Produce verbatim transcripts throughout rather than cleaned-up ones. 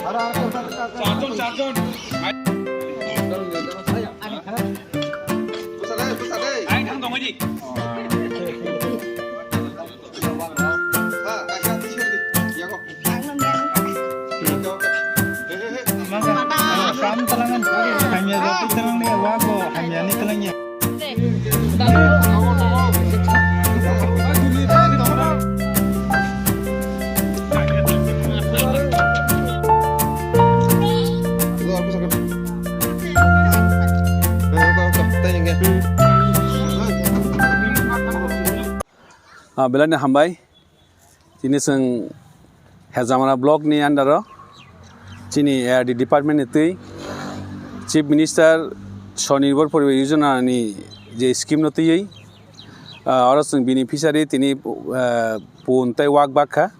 Charjon, charjon. Ai, thang tong di. Masa, ah, sam talangan. Hamya jati talangni wago, hamya ni talangya. Ah, belai no hambai. Chini chwng Hejamara block ni under o chini A R D department ni twi Chief Minister Swanirbhar Poribar Yojana ni je scheme no twiwi, ah, oro chwng beneficiary tini, ah, pun tei wak bak kha.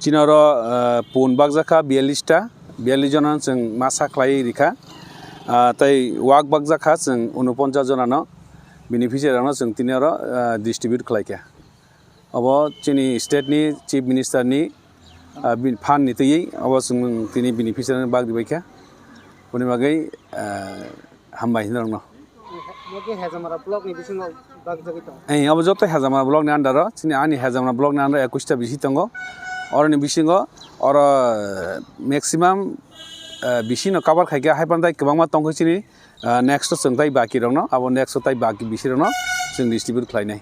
Chini oro, ah, pun bakjak kha biyallis ta, biyallis jona no chwng ma sa khlaiwi rikha. Ah, tei wak bakjak kha chwng unoponchas jona no, beneficiary rok no chwng tini oro, ah, distribute khlai kha. Obo chini state ni Chief Minister ni, ah, bin-, fund ni twiwi obo chwng tini beneficiary no bak ribai kha. Boni bagwi, ah, hambai hinwi rokno. Bo khe Hejamara block ni bisingo bakjagwi tongo. Ei, obo joto Hejamara block ni under o, chini ani Hejamara block ni under o ekush ta bisi tongo. Oroni bisingo oro, eh, maximum, eh, bisi no cover khai kha, hai phano tai kwbangma tongkhe chini, eh, next o chwng tai baki rokno, abo next o tai baki bisi rokno chwng distribute khlainai.